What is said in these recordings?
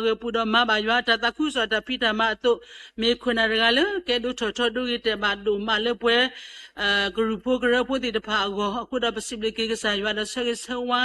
ယွၤအဂၢၤပူၤဒီးမၤဘၣ်ယွၤအတၢ်သးခုကစီၣ်အတၢ်ဖံးတၢ်မၤအသိး, မ့ၢ်ခိၣ်နၢ်တဂၤလၢကဲဒိၣ်ထီၣ်ထီဒိၣ်ဂ့ၤတဲာ်ဘၣ်ဒိၣ်မးလၢပှဲၤ ကရူၢ်ဖိကရၢဖိသ့ၣ်တဖၣ်အဂီၢ်, အဃိဒီးပစံးဘျုးက့ၤကစၢ်ယွၤဒီးဆၢဂ့ၤဆၢဝါ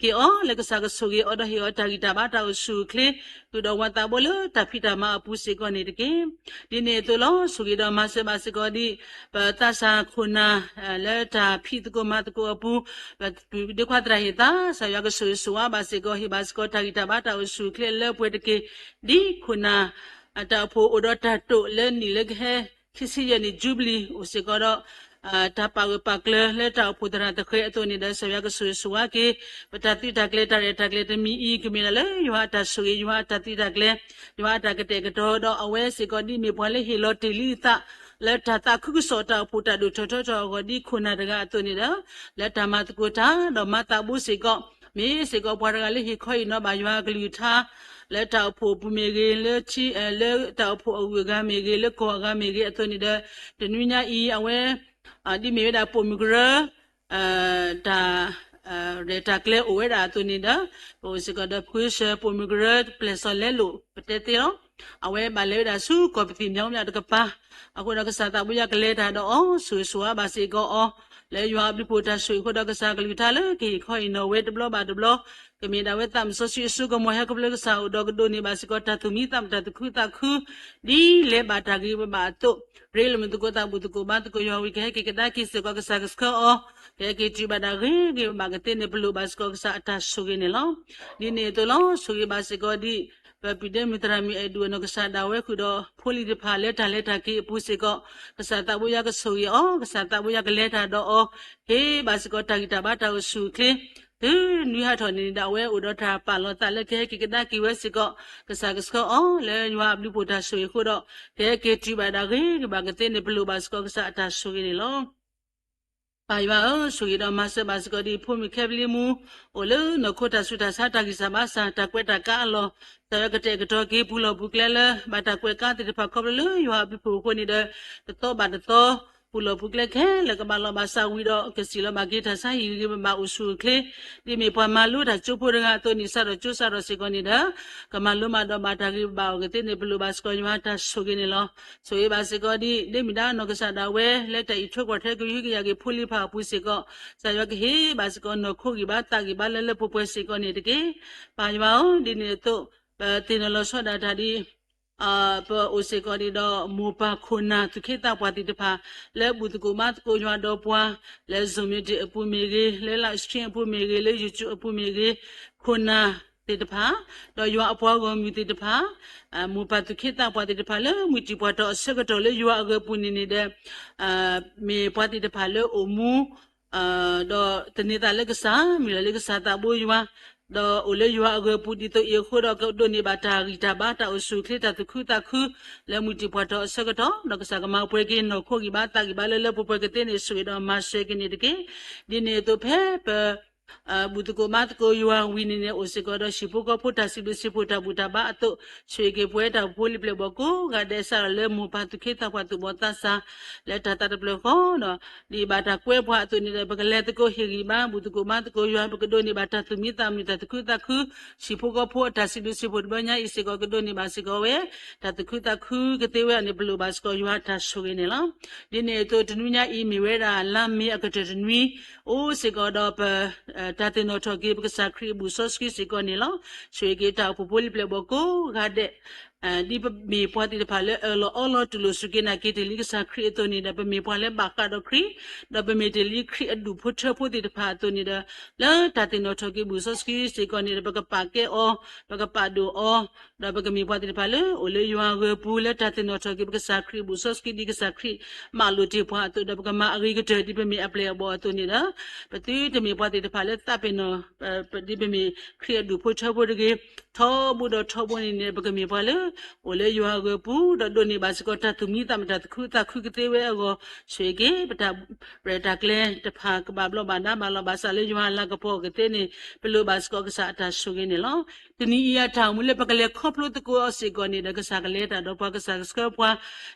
က့ၤအီၤ လၢကစၢ်ကဆိၣ်ဂ့ၤအီၤဒီးဟ့ၣ်အီၤတၢ်ဂံၢ်တၢ်ဘါတၢ်အိၣ်ဆူၣ်အိၣ်ချ့, ဃုာ်ဒီးဝၤသးဘိလၢတၢ်ဖံးတၢ်မၤအပူၤစ့ၢ်ကီးန့ၣ်တက့ၢ်. ဒ်န့ၣ်အသိးလီၤ. ဆိၣ်ဂ့ၤဒီးမၤစၢၤဘၣ်စ့ၢ်ကီးဒ် ပသးစၢ်ခိၣ်နၢ် လၢတၢ်ဖံးသကိးမၤသကိးအပူၤ, ပဒ့ခွါသရၣ်ဟ့ၣ်သး ကစၢ်ယွၤကဆိၣ်ဂ့ၤဆိၣ်ဝါဘၣ်စ့ၢ်ကီး, ဟ့ၣ်ဘၣ်စ့ၢ်ကီးတၢ်ဂံၢ်တၢ်ဘါတၢ်အိၣ်ဆူၣ်အိၣ်ချ့လၢပှဲၤတက့ၢ်. ဒ်ခိၣ်နၢ် တၢ်အိၣ်ဖှိၣ်အိၣ်ဒီးတၢ်တိာ်လၢနံၣ်လၢကဟဲ ခံဆံယဲၢ်နံၣ် Jubilee အိၣ်စ့ၢ်ကီးဒီး တၢ်ပာ်ဂၢၢ်ပာ်ကျၢၤလၢတၢ်အိၣ်ဖှိၣ်သရၣ်တဃဲအသိးန့ၣ်ဒီး ကစၢ်ယွၤကဆိၣ်ဂ့ၤဆိၣ်ဝါက့ၤ ပတၢ်သုးတၢ်ကျဲၤတၢ်ရဲၣ်တၢ်ကျဲၤတမံၤအံၤ ကမ့ၢ်ဒၣ်လၢယွၤအတၢ်ဆိၣ်ဂ့ၤ ယွၤအတၢ်သုးတၢ်ကျဲၤ ယွၤအတၢ်ကတဲာ်ကတီၤ ဒီးအဝဲစ့ၢ်ကီးဒ်မ့ၢ်ပှၤလၢဟ့ၣ်လီၤတ့ၢ်လံအသး လၢတၢ်သးခုကစီၣ်တၢ်အိၣ်ဖှိၣ်တၢ်ဒိၣ်ထီၣ်ထီထီၣ်အဂီၢ် ဒ်ခိၣ်နၢ်တဂၤအသိးန့ၣ်ဒီး လၢတၢ်မၤသကိးတၢ် ဒီးမၤသးဘိစ့ၢ်ကီး မ့ၢ်စ့ၢ်ကီးပှၤတဂၤလၢဟ့ၣ်ခီဟ့ၣ်နီၤဘၣ်ယွၤအကလုၢ်ကထါ လၢတၢ်အိၣ်ဖှိၣ်အပူၤမ့ၢ်ဂ့ၤ လၢထံ လၢတၢ်အိၣ်ဖှိၣ်အဂုၤအဂၤမ့ၢ်ဂ့ၤ လၢကီၢ်အဂၤမ့ၢ်ဂ့ၤအသိးန့ၣ်ဒီး တနွံညါအံၤ အဝဲ ဒ်မ့ၢ်ဝဲဒၣ်ပိာ်မုၣ်ကရၢ တၢ် ရဲၣ်တၢ်ကျဲၤအိၣ်ဝဲဒၣ်အသိးန့ၣ်ဒီး ပအိၣ်စ့ၢ်ကီးဒီး ဖုစၢၤပိာ်မုၣ်ကရၢ ပျဲၢ်စီၣ်လဲလိာ် ပတဲသ့လီၤ. အဝဲဘၣ်လဲၤဝဲဒၣ်ဆူကီၢ်ပသံၣ်မၠီမၠီတကပၤ အဃိဒီးကစၢ်သးဘိယွၤကလဲၤတၢ်ဒီးအီၤ ဆိၣ်ဂ့ၤဆိၣ်ဝါဘၣ်စ့ၢ်ကီးအီၤ လၢယွၤအဘျုးဖှိၣ်တၢ်ဆိၣ်ဂ့ၤအဃိဒီး ကစၢ်ကလုၢ်ကထါလၢကဟ့ၣ်ခီဟ့ၣ်နီၤဝဲတဘျီဘၣ်တဘျီ ကမ့ၢ်ဒၣ်ဝဲသးစီဆှံအစိကမီၤဟဲခီဖျိကစၢ်အိၣ်ဒီးကဒိးန့ၢ်ဘၣ်စ့ၢ်ကီးတၢ်သူၣ်မံသးမုာ်တၢ်သူၣ်ခုသးခု ဒ်လဲၤဘၣ်တၢ်ဂ့ၤဘၣ်အသိး ရ့လိာ်မုာ်သကိးသးဘူၣ်သကိးဘါသကိးယွၤဝံၤ ကဟဲက့ၤကဒါက့ၤစ့ၢ်ကီးကစၢ်ကဆှၢအီၤ ကဟဲက့ၤတုၤဘၣ်တၢ်ဂ့ၤဂ့ၤဘၣ်ကသ့န့ၣ် ပလိၣ်ဘၣ်စ့ၢ်ကီးကစၢ်အတၢ်ဆိၣ်ဂ့ၤန့ၣ်လီၤ. ဒ်န့ၣ်အသိးလီၤ. ဆိၣ်ဂ့ၤဘၣ်စ့ၢ်ကီးဒ် ပပံၤဒဲမုၢ်သရၣ်မုၣ်အဲၣ်ဒိၣ်အနီၢ်ကစၢ်ဒၣ်ဝဲဃုာ်ဒီး ဖိလံၤတဖၣ်လၢတၢ်လဲၤတၢ်က့ၤအပူၤစ့ၢ်ကီး ကစၢ်သးဘိယွၤကဆိၣ်ဂ့ၤအီၤ ကစၢ်သးဘိယွၤကလဲၤတၢ်ဒီးအီၤ ဟ့ၣ်ဘၣ်စ့ၢ်ကီးတၢ်ဂံၢ်တၢ်ဘါတၢ်အိၣ်ဆူၣ်အိၣ်ချ့ တုၤနွံဟးထီၣ်န့ၣ်ဒီး အဝဲအိၣ်ဒီးတၢ်ပာ်လီၤသးလၢကဟဲက့ၤကဒါက့ၤဝဲစ့ၢ်ကီး ကစၢ်ကဆှၢအီၤ လၢယွၤအဘျုးဖှိၣ်တၢ်ဆိၣ်ဂ့ၤအဃိဒီး ကဟဲက့ၤတုၤဘၣ်ဒၣ်ဂ့ၤဂ့ၤဘၣ်ကသ့န့ၣ် ပလိၣ်ဘၣ်စ့ၢ်ကီးကစၢ်အတၢ်ဆိၣ်ဂ့ၤန့ၣ်လီၤ. ပၢ်ယွၤဧၢ, ဆိၣ်ဂ့ၤဒီးမၤစၢၤဘၣ်စ့ၢ်ကီးဒ်ဖိမုၣ်ခဲပလံမူ အိၣ်လၢနီၢ်ခိတၢ်ဆူးတၢ်ဆါတၢ်ဂံၢ်စၢ်ဘါစၢ် တၢ်ကွဲးတၢ်ကါအလီၢ် ကစၢ်ယွၤကတဲာ်ကတီၤက့ၤပူၤလီၢ်ပူၤကျဲလၢ ဘၣ်တၢ်ကွဲးကါသ့ၣ်တဖၣ်ခီဖျိလၢယွၤအဘျုးဖှိၣ်အဃိန့ၣ်ဒီး တသီဘၣ်တသီ ပူၤလီၢ်ပူၤကျဲခဲလၢာ်ကဘၣ်လီၤဘၣ်စးဝံၤဒီး ကစံၣ်လီၤဘၣ်က့ၤတၢ်ဆါဟံၣ်ဂ့ၤဂ့ၤဘၣ်ဘၣ်အိၣ်ဆူၣ်အိၣ်ချ့ ဒ်မ့ၢ်ပှၤမၤလိတၢ်ကၠိဖိတဂၤအသိးန့ၣ် စးထီၣ်ကၠိစးထီၣ်စ့ၢ်ကီးန့ၣ်ဒီး ကမၤလိမၤဒိးဘၣ်တၢ်ဂ့ၤဘၣ်အီၤကသ့န့ၣ် ပလိၣ်ဘၣ်စ့ၢ်ကီးယွၤတၢ်ဆိၣ်ဂ့ၤန့ၣ်လီၤ. ဆိၣ်ဂ့ၤဘၣ်စ့ၢ်ကီးဒ် ဒ်မ့ၢ်ဒၣ်နီၢ်ကစၢ်ဒၣ်ဝဲ လၢတၢ်အံးထွဲကွၢ်ထွဲကဟုကယာ်က့ၤဖိလံၤတဖၣ်အပူၤစ့ၢ်ကီး ကစၢ်ယွၤကဟ့ၣ်ဘၣ်စ့ၢ်ကီးနီၢ်ခိဂံၢ်ဘါသးဂံၢ်ဘါလၢလၢပှဲၤပှဲၤစ့ၢ်ကီးန့ၣ်တက့ၢ်. ပၢ်ယွၤဧၢ, ဒ်န့ၣ်အသိး ပသ့ၣ်နီၣ်လီၤဆီဒၣ်တၢ်ဒ် ပအိၣ်စ့ၢ်ကီးဒ်ဒီး မိၢ်ပၢ်ခိၣ်နၢ်သူၣ်က့သးပှၢ်သ့ၣ်တဖၣ် လၢဘူၣ်သကိးဘါသကိးယွၤဒီးပှၤ လၢ Zoom meeting အပူၤမ့ၢ်ဂ့ၤ, လၢ live stream အပူၤမ့ၢ်ဂ့ၤ, လၢ YouTube အပူၤမ့ၢ်ဂ့ၤ, ခိၣ်နၢ်သ့ၣ်တဖၣ် ဒီးယွၤအပှၤဂီၢ်မုၢ်သ့ၣ်တဖၣ် မိၢ်ပၢ်သူၣ်က့သးပှၢ်သ့ၣ်တဖၣ်လၢ မှံတံၢ်ပှၤတီၤအဆၢကတီၢ်လၢယွၤအဂၢၤပူၤန့ၣ်န့ၣ်ဒီး မ့ၢ်ပှၤသ့ၣ်တဖၣ်လၢအိၣ်မူ ဒီးသန့ၤသးလၢကစၢ် မုၢ်လၢ်လၢကစၢ်သးဘိယွၤ ဒီးအိၣ်လၢယွၤအဂၢၤပူၤဒ်သိးအံၤအဃိဒီး ကဒိးန့ၢ်ဘၣ်တၢ်ဂံၢ်တၢ်ဘါတၢ်အိၣ်ဆူၣ်အိၣ်ချ့တၢ်သူၣ်ခုသးခု လၢမှံတံၢ်ပှၤတီၤအဆၢကတီၢ် ဒီးကစၢ်ကမၤပှဲၤက့ၤနီၢ်ခိဂံၢ်ဘါသးဂံၢ်ဘါလၢလၢပှဲၤပှဲၤကသ့န့ၣ် ဆိၣ်ဂ့ၤဒီးမၤစၢၤက့ၤန့ၣ်တက့ၢ်. ဒ်န့ၣ်အသိးဖဲပ ဘူၣ်သကိးဘါသကိးယွၤဝံၤန့ၣ်န့ၣ် အိၣ်စ့ၢ်ကီးဒီးဟံၣ်ဖိဃီဖိတၢ်စံးဘျုးစံးဖှိၣ်တၢ်ဘူၣ်တၢ်ဘါအသိး ဆိၣ်ဂ့ၤက့ၤပဝဲတၢ်အိၣ်ဖှိၣ်ဖိလံၤပျဲၢ်ဘီၣ်ကိးဂၤဒဲး စးထီၣ်လၢမိၢ်ပၢ်သူၣ်က့သးပှၢ်သူၣ်ဘီၣ်သးစၢ် လၢတၢ်သးတဖျၢၣ်ဃီဒီး ဒ်ဘၣ်တၢ်ကွဲပှၤအသိးန့ၣ်ဒီး ပကလဲၤသကိးဟ့ၣ်ဂံၢ်ဘါ ဘူၣ်သကိးဘါသကိးယွၤ ပကဒိးန့ၢ်ဘၣ်တၢ်သူၣ်မံသးမုာ်တၢ်သူၣ်ခုသးခု ဟံၣ်ဖိဃီဖိအတၢ်စံးဘျုးစံးဖှိၣ်တဘျီညါအံၤစ့ၢ်ကီး ကဒိးန့ၢ်ဘၣ်စ့ၢ်ကီးဝဲ တၢ်သူၣ်ခုသးခုကသ့ဝဲအန့ၣ် ပလိၣ်ဘၣ်စ့ၢ်ကီးယွၤတၢ်ဆိၣ်ဂ့ၤန့ၣ်လီၤ. ဒ်န့ၣ်အသိးတနွံညါအံၤမ့ၢ်ဝဲဒၣ်လါမ့ၤအကတၢၢ်တနွံ အိၣ်စ့ၢ်ကီးဒီးပ တၢ်သ့ၣ်နီၣ်ထီၣ်က့ၤပကစၢ်ခရံာ်အဘူၣ်စီဆှံစ့ၢ်ကီးန့ၣ်လီၤ. ဆိၣ်ဂ့ၤက့ၤတၢ်အိၣ်ဖှိၣ်ဖိလံၤပျဲၢ်ဘီၣ်ကိးဂၤဒဲး ဒ်ပမ့ၢ်ပှၤသ့ၣ်တဖၣ်လၢအၢၣ်လီၤအီလီၤတူၢ်လိာ်စူၢ်က့ၤနာ်က့ၤတ့ၢ်လံကစၢ်ခရံာ်အသိးန့ၣ်ဒီး ပမ့ၢ်ပှၤလၢဘၣ်ဃးဒီးခရံာ် ဒီးပမ့ၢ်တ့ၢ်လံခရံာ်အဒူၣ်ဖိထၢဖိသ့ၣ်တဖၣ်အသိးန့ၣ်ဒီး လၢတၢ်သ့ၣ်နီၣ်ထီၣ်က့ၤဘူၣ်စီဆှံစ့ၢ်ကီးန့ၣ်ဒီး ပကပာ်ကဲအီၤ ပကပာ်ဒိၣ်အီၤ ဒီးပကမ့ၢ်ပှၤသ့ၣ်တဖၣ်လၢအိၣ်လၢယွၤအဂၢၤပူၤ လၢတၢ်သ့ၣ်နီၣ်ထီၣ်က့ၤပကစၢ်ခရံာ်အဘူၣ်စီဆှံဒ်ကစၢ်ခရံာ်မၤလိာ်တ့ၢ်ပှၤအသိးဒီး ပကမၤအဂ့ၤကတၢၢ်ဒ်ပမ့ၢ်အပျဲၢ်အဘီၣ်အသိးန့ၣ်ဒီး ပသုတမ့ၢ်ပှၤသ့ၣ်တဖၣ်လၢသးပ့ၤနီၣ် ဒ်ပမ့ၢ်ခရံာ်အဒူၣ်ဖိထၢဖိတဂ့ၤ ထီဘိဒီးထီဘိန့ၣ်န့ၣ် ပကမ့ၢ်ပှၤလၢ အိၣ်လၢယွၤအဂၢၤပူၤ ဒီးဒိးန့ၢ်ဘၣ်စ့ၢ်ကီးတၢ်သူၣ်မံသးမုာ်တၢ်သူၣ်ခုသးခုကသ့ဝဲအဂီၢ် ဆိၣ်ဂ့ၤက့ၤ ပတၢ်ရဲၣ်တၢ်ကျဲၤတဖၣ်ကဘၣ်ဘျီးဘၣ်ဒါဘၣ်လီၤဘၣ်စးလၢယွၤအလၤကပီၤအဂ့ၤသ့န့ၣ် ပလိၣ်ဘၣ်စ့ၢ်ကီးကစၢ်အတၢ်ဆိၣ်ဂ့ၤန့ၣ်လီၤ. တနံၤအံၤအတၢ်အိၣ်မူလၢပကလဲၤခီဖျိသကိးအီၤစ့ၢ်ကီးန့ၣ်ဒီး ကစၢ်ကလဲၤတၢ်ဒီးပှၤ ကစၢ်ကဆှၢပှၤ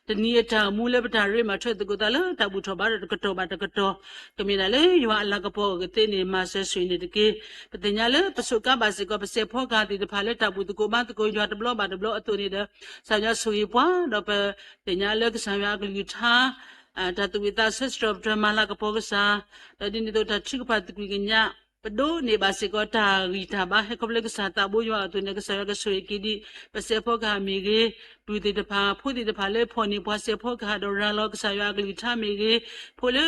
တနံၤအတၢ်အိၣ်မူလၢပတၢ်ရ့မၤထွဲသကိးသးလၢတၢ်ဘူၣ်ထီၣ်ဘါထီၣ်တကတီၢ်ဘၣ်တကတီၢ် ကမ့ၢ်ဒၣ်လၢယွၤအလၤကပီၤအဂ့ၤသ့န့ၣ် မၤစၢၤဆိၣ်ဂ့ၤန့ၣ်တက့ၢ်. ပသ့ၣ်ညါလၢပစူးကါဘၣ်စ့ၢ်ကီး ပစဲးဖီကဟၣ်သ့ၣ်တဖၣ် လၢတၢ်ဘူၣ်သကိးဘါသကိးယွၤတဘျီဘၣ်တဘျီအသိးန့ၣ်ဒီး ကစၢ်ယွၤဆိၣ်ဂ့ၤပှၤ ဒီးပသ့ၣ်ညါလၢကစၢ်ယွၤအကလုၢ်ကထါ တၢ်သူၣ်ဝံၣ်သးဆၢ စံးထီၣ်ပတြၢၤမၤလၤကပီၤကစၢ်, ဒီးဒ်န့ၣ်အသိးတၢ်ထုကဖၣ်သကွံာ်ကညး ပဒိးန့ၢ်ဘၣ်စ့ၢ်ကီးတၢ်ဂံၢ်တၢ်ဘါ ဟဲခီဖျိလၢကစၢ်သးဘိယွၤအသိးန့ၣ် ကစၢ်ယွၤကဆိၣ်ဂ့ၤက့ၤဒံး ပစဲးဖီကဟၣ်မ့ၢ်ဂ့ၤ, ဒူၣ်သ့ၣ်တဖၣ် ဖိသ့ၣ်တဖၣ် လၢဖီၣ်န့ၢ်ပှၤစဲးဖီကဟၣ်ဒီးရၤလီၤကစၢ်ယွၤအကလုၢ်ကထါမ့ၢ်ဂ့ၤ, ဖိလၢ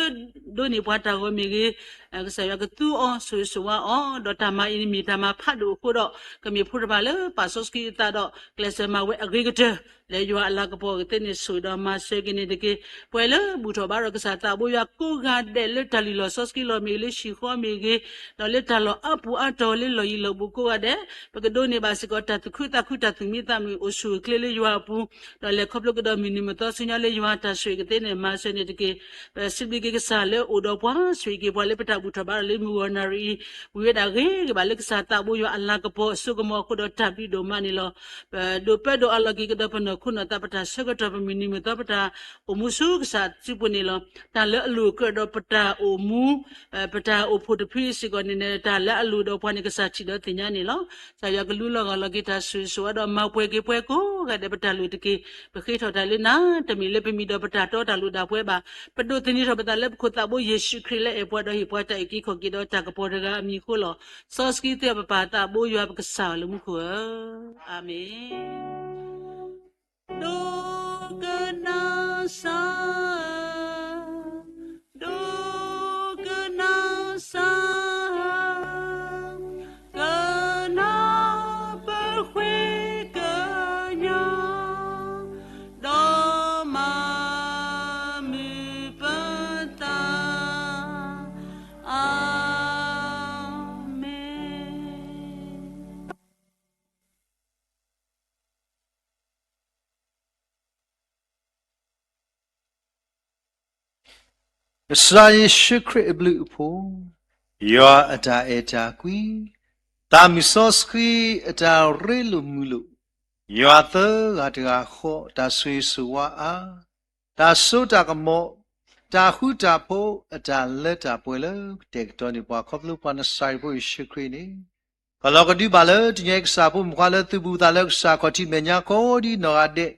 ဒိးန့ၢ်ပှၤတၢ်ဂီၤမ့ၢ်ဂ့ၤ, ကစၢ်ယွၤကသူအီၤ ဆိၣ်ဂ့ၤဆိၣ်ဝါအီၤ, ဒီးတၢ်မၤအံၤန့ၣ်မ့ၢ်တၢ်မၤဖးဒိၣ်အဃိဒီး ကမ့ၢ်ဖိတဖၣ်လၢပာ်စီဆှံအသးဒီး ကျဲးစၢးမၤဝဲအဂ့ၤကတၢၢ် လၢယွၤအလၤကပီၤအဂ့ၢ်သ့ၣ်န့ၣ် ဆိၣ်ဂ့ၤဒီးမၤစၢၤက့ၤန့ၣ်တက့ၢ်. ပှၤလၢဘူၣ်ထီၣ်ဘါထီၣ်ကစၢ်သးဘိယွၤကိးဂၤဒဲး လၢတၢ်လုၢ်လီၢ်စီဆှံလီၢ်မ့ၢ်ဂ့ၤ, လၢဟံၣ်ဃီမ့ၢ်ဂ့ၤ, ဒီးလၢတၢ်လီၢ်အါပူၤအါတီၤ လၢလီၢ်ယံၤလီၢ်ဘူးကိးဂၤဒဲး ပကဒိးန့ၢ်ဘၣ်စ့ၢ်ကီး တၢ်သူၣ်ခုသးခု တၢ်သူၣ်မံသးမုာ် အိၣ်ဆူၣ်အိၣ်ချ့လၢယွၤအပူၤ, ဒီးလဲၤခီဖျိကဒီးမုၢ်နံၤမုၢ်သီဆူညါလၢယွၤတၢ်ဆိၣ်ဂ့ၤကသ့န့ၣ် မၤစၢၤန့ၣ်တက့ၢ်. ပစံးဘျုးက့ၤကစၢ်လၢအိၣ်ဒီးပှၤ ဆိၣ်ဂ့ၤက့ၤပှၤလၢပတၢ်ဘူၣ်ထီၣ်ဘါထီၣ်လၢမုၢ်ဂီၤနၣ်ရံၣ်အံၤ ဝံၤဝဲဒၣ်ဂ့ၤဂ့ၤဘၣ်လၢကစၢ်သးဘိယွၤအလၤကပီၤ အစိကမီၤအဃိဒီးတၢ်ဘျုးဒိၣ်မးန့ၣ်လီၤ. ပဒိးပၢဒိးအးလီၤက့ၤကဒီးပနီၢ်ခိနီၢ်သး ပတၢ်ဆၢကတီၢ် ပမုၢ်နံၤမုၢ်သီ ပတၢ်အိၣ်မူဆူကစၢ်စုပူၤန့ၣ်လီၤ. တၢ်လၢအလိၣ်အကြၢးဒီးပတၢ်အိၣ်မူ ပတၢ်အိၣ်ဖှိၣ်တဖုအံၤစ့ၢ်ကီးန့ၣ် တၢ်လၢအလိၣ်ဒီးပှၤန့ၣ် ကစၢ်ထံၣ်ဒီးသ့ၣ်ညါန့ၣ်လီၤ. ကစၢ်ယွၤကလူလီၤဂာ်လီၤက့ၤတၢ်ဆိၣ်ဂ့ၤဆိၣ်ဝါဒီး မၤပှဲၤက့ၤပှၤကိးဂၤဒဲး ပတၢ်လိၣ်တက့ၢ်. ပဃ့ထီၣ်တၢ်လၢနၤ တမ့ၢ်လၢပမံၤဒီးပတၢ်တီတၢ်လိၣ်ဒၣ်ပှဲၤဘၣ်. ပဒိးသန့ၤထီၣ်ပသးလၢပခိၣ်သးဘိယ့ၣ်ၡူးခရံာ်လၢအဲၣ်ပှၤဒီးဟ့ၣ်ပှၤတၢ်အုၣ်က့ၤခီၣ်က့ၤဒီးတၢ်ကပီၤတဂၤအမံၤအဃိလီၤ. စီဆှံသ့ၣ်ပပၢ်သးဘိယွၤ ပကစၢ်လၢမူခိၣ်ဧၢ, အၤမ့ၣ်. ဒိကနၣ်စၢ်, ဒိကနၣ်စၢ်, ကနၣ်ပဃ့ကညး, ဒီးမၤမုာ်ပသး, အၤမ့ၣ်. ကစၢ်ယ့ၣ်ၡူးခရံာ်အဘျုးအဖှိၣ်, ယွၤအတၢ်အဲၣ်တၢ်ကွံ, သးမုၢ်စီဆှံအတၢ်ရ့လိာ်မုာ်လိာ်, ယွၤသၢဂၤတဂၤဃီ တၢ်ဆိၣ်ဂ့ၤဆိၣ်ဝါအါ, တၢ်စိတၢ်ကမီၤ, တၢ်ဃူတၢ်ဖိး, အတၢ်လၢတၢ်ပှဲၤလၢကတဲာ်ကတီၤန့ၢ်ပှၤခီဖျိပှၤနစၤရ့းဖိယ့ၣ်ၡူးခရံာ်န့ၣ် ကလီၤကဒုဘၣ်လၢတနံၤအံၤကစၢ်ဖိမုၣ်ခွါလၢသုပူၤသးလၢကစၢ်ခီၣ်ထံးမဲာ်ညါကိးဒ်နီၢ်ဂၤဒဲး,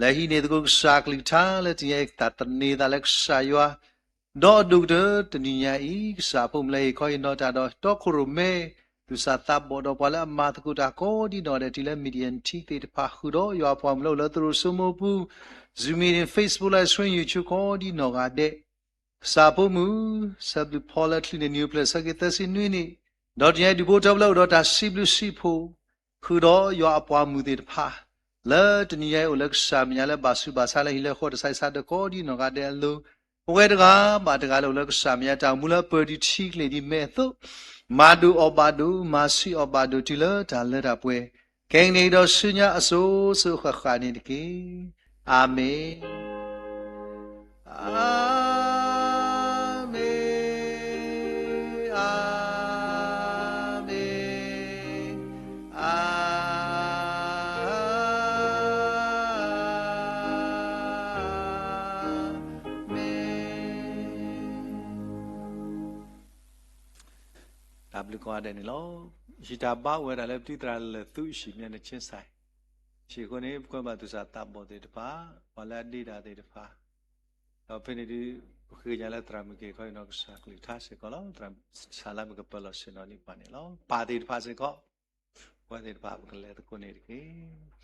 လၢဟံးန့ၢ်သကိးကစၢ်ကလုၢ်ကထါလၢတနံၤအံၤသးသန့ၤသးလၢကစၢ်ယွၤ, ဒီးအဒိၣ်ကတၢၢ်တနံၤညါအံၤ ကစၢ်ဖိမုၣ်လၢဟ့ၣ်ခီဟ့ၣ်နီၤတၢ်ဒီးတီခိၣ်ရိၣ်မဲ သူၣ်စၢ်သးဘီၣ်ဒီးပှၤလၢအမၤသကိးတၢ်ကိးဒ်နီၢ်ဂၤဒဲးတုၤလၢ Media Team သ့ၣ်တဖၣ် ဃုာ်ဒီးယွၤအပှၤမုၣ်လၢအိၣ်လၢသရိာ်စိမိပူၤ, Zoom meeting, Facebook Live Stream, YouTube ကိးဒ်နီၢ်ဂၤဒဲး ကစၢ်ဖိမုၣ် ဆၢဘျုးဖီလၢချုးန့ၢ်နံၣ်အိၣ်ဖျဲၣ်ဆၢက့ၤသၢဆံနွံနံၣ်, ဒီးတနံၤအံၤဒုးဖိထီၣ်ဖျဲၣ်အိၣ်ဒီးတၢ်စံးဘျုးစံးဖှိၣ်, ဃုာ်ဒီးယွၤအပှၤမုၣ်သ့ၣ်တဖၣ် လၢတနံၤညါအံၤအိၣ်လၢကစၢ်မဲာ်ညါလၢဘၣ်ဆူးဘၣ်ဆါလၢဟံၣ်လၢဃီတစဲးစးဒီးကိးဒ်နီၢ်ဂၤဒဲးအလိၤ, ပဝဲတဂၤဘၣ်တဂၤလၢအိၣ်လၢကစၢ်မဲာ်ညါတၢ်အိၣ်မူလၢအပၢၢ်ဒံးထံကျိၣ်ဒံးမဲအသိး, မၤဒိၣ်အီၣ်ဘၣ်ဒိၣ်, မၤဆံးအီၣ်ဘၣ်ဒိၣ်တုၤလၢတၢ်လၢတၢ်ပှဲၤ, ခဲကနံၣ်အံၤဒီးဆူညါအစိၤစိၤဃၣ်ဃၣ်န့ၣ်တက့ၢ်. အၤမ့ၣ်. အၤမ့ၣ်, အၤမ့ၣ်, အၤမ့ၣ်. တၢ်ဘျုးကိးဂၤဒဲးန့ၣ်လီၤ. ယတၢ်ဘါအိၣ်ဝဲဒၣ်လၢပတံၤသရၣ်လၢာ်သူအဟံၣ် မၠဲၣ်နဆ့စဲး, ဟံၣ်အဃိန့ၣ် ပကွဲဘၣ်သူၣ်စၢ်သးဘီၣ်သ့ၣ်တဖၣ်, ပှၤလၢအဒ့တၢ်သ့ၣ်တဖၣ်, ဒီးဖဲန့ၣ်ဒုး ပဃ့ကညးလၢသရၣ်မုၣ်က့ၤခီအံၤနီၢ်ကစၢ်ကလုၢ်ကထါစ့ၢ်ကီးလီၤ. သရၣ်ဆၣ်လၢမုၢ်ကပၢၤလီၢ်ဆ့ၣ်နီၤဒံးပှၤန့ၣ်လီၤ. ပၢ်သ့ၣ်တဖၣ်စ့ၢ်ကီး, ပှၤသ့ၣ်တဖၣ်ပကလဲၤသကိးန့ၣ်တက့ၢ်.